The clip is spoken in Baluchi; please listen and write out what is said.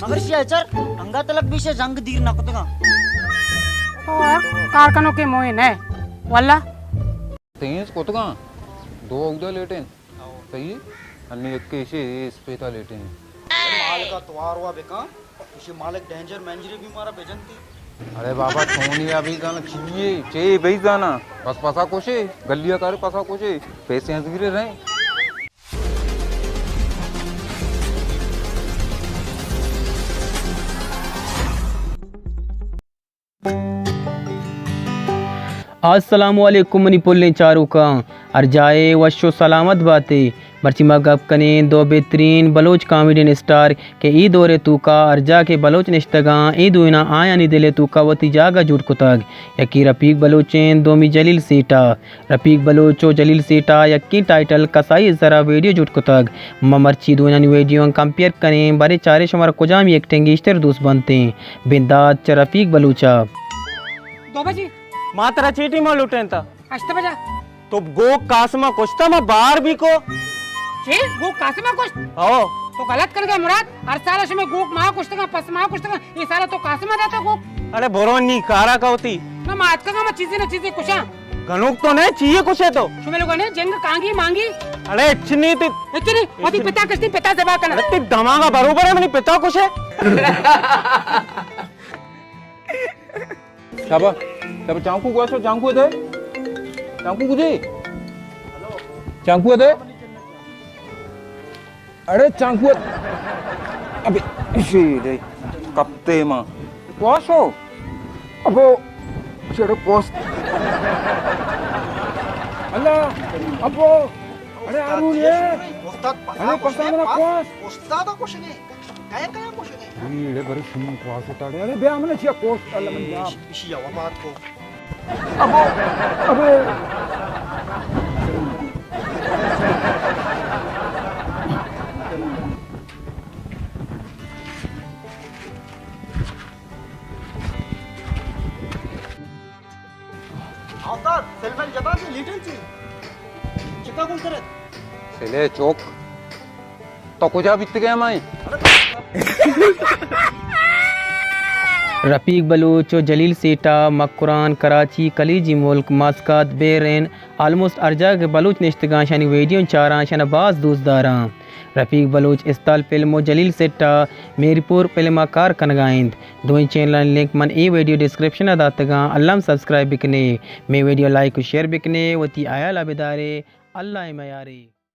مگر شی اچر انگا تلک بیشے زنگ دیر نہ کتگاں۔ تو کار کنو کے موئے نہ۔ واللہ۔ تینز کتگاں۔ دو اودا لیٹیں۔ صحیح؟ انی یک ایشی اسپیتا لیٹیں۔ مالکا توار وا بکاں۔ ایشی مالک ڈینجر مینجری بھی مارا بجنتی۔ ارے بابا، چونی ابھی زانا چیے؟ چے بھئی زانا؟ بس پسا کشے، گلیا کارے پسا کشے، پیسے ہنزگیرے رہیں۔ السلام علیکم منی پلیں چاروکاں، ہر جاہے وش و سلامت باتے۔ مرچی ما گپ کنیں دو بہترین بلوچ کامیڈین اسٹار کہ اے دور ءِ توکا ہر جاہ کہ بلوچ نشتگاں، اے دوئیناں آیانی دل ءِ توکا وتی جاگہ جوڑ کتگ۔ یکے رفیق بلوچ انت، دومی جلیل سیٹھ ءَ۔ رفیق بلوچ و جلیل سیٹھ ءَ یکیں ٹائٹل کسائی ءِ سرا ویڈیو جوڑ کتگ۔ ما مرچی دوئینانی ویڈیو آں کمپیئر کنیں، برے چاریں شمارا کجامی ایکٹنگ گیشتر دوست بنتیں۔ بندات چہ رفیق بلوچ ءَ۔ دو بجے۔ ما ترا چے ٹیم ءَ لوٹینتا؟ ہشت بجا۔ تو گوک قاسم ءَ کشتا، ما بار بھی کو۔ چی؟ گوک قاسم ءَ کشت؟ ہو۔ تو غلط کنگا مراد، ہر سال شمے گوک ما کشتگاں، پس ما کشتگاں، اے سال تو قاسم ءَ داتا گوک۔ اڑے برو نی کارا کا ہوتی۔ نہ ما اتکگاں، ما چیزے نہ چیزے کشاں۔ گنوک تو نہ، چیے کشے تو؟ شمے لوگوں نے جنگ کانگی مانگی۔ اڑے اچ نی تی۔ اچ نی، وتی پتا کشتی، پتا زبا کنا۔ اڑے تی دماغا بروبر ہے، منی پتا کشے۔ شابا، شابا، چانکو گوشو، چانکو دے۔ چانکو کجے؟ چانکو دے۔ اڑے چانکو۔ ابے، شیرے، کپتے ما۔ گوشو۔ ابو، شیرے گوشت۔ اللہ، ابو۔ اڑے ہارون یہ۔ استاد، اڑے پسا منا گوشت۔ استاد کچھ نہیں۔ کئے کئے گوشگے؟ ایڑے برے شما کواس اتاڑے۔ ارے بیا من چیا کوشت اللہ من جام۔ ایشی وفات کو۔ ابو، ابو۔ استاد، سلمن جتا چی لیٹن چی؟ چکا گوشترت؟ سلے چوک۔ تو کجا بیتگے ہمائیں؟ رفیق بلوچ و جلیل سیٹا، مکران، کراچی، کلیجی ملک، مسقط، بحرین، آلموسٹ ہر جاگہ کہ بلوچ نشتگاں، شانی ویڈیو چاراں، شنا باز دوست داراں۔ رفیق بلوچ استال فلم و جلیل سیٹا میرپور فلم ءَ کار کنگا انت۔ دوئیں چینلانی لنک من اے ویڈیو ڈسکرپشن ءَ داتگاں، الم سبسکرائب بکنے، مے ویڈیو لائک و شیئر بکنے، وتی حیال ءَ بدارے، اللہ ءِ میارے۔